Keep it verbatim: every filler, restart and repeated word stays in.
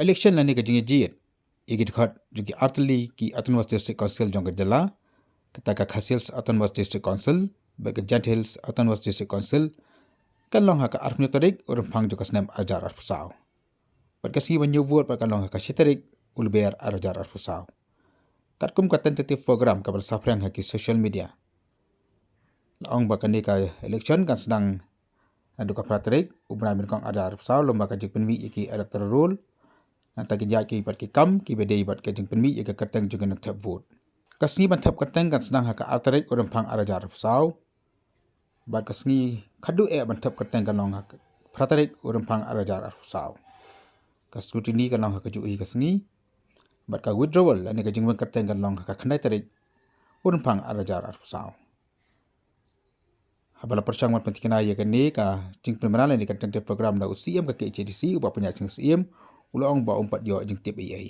Election lane ka jingjied ïa ki dkhot jong ki artylli ki Autonomous District Council jong ka jylla, kata ka Khasi Hills Autonomous District Council bad ka Jaintia Hills Autonomous District Council, kan long ha ka arphew tarik u Rymphang jong ka snem arhajar arphew saw. Bad ka sngi ban ñiew vote pat kan long ha ka shi tarik u Lber arhajar arphew saw. Katkum ka tentative program kaba la saphriang ha ki social media, la ong ba kane ka election kan sdang naduh ka phra tarik u bnai Naiwieng arhajar arphew saw, lem bad ka jingpynmih ïa ki electoral roll, nangta ki jait ki bad ki kam kiba dei bad ka jingpynmih ïa ka kyrteng jong ki nongthep vote. Ka sngi ban thep kyrteng kan sdang ha ka ar tarik u Rymphang arhajar arphew saw, bad ka sngi khatduh eh ban thep kyrteng kan long ha ka phra tarik u Rymphang arhajar arphew saw. Ka scrutiny kan long ha ka juh hi ka sngi, bad ka withdrawal lane ka jingweng kyrteng kan long ha ka khyndai tarik u Rymphang arhajar arphew saw. Haba la pyrshang ban pynthikna ïa kane ka jingpynbna lane ka tentative program da u CEM ka KHADC u Bah Pynïaid Sing Syiem, u la ong ba um pat ïoh jingtip ei ei.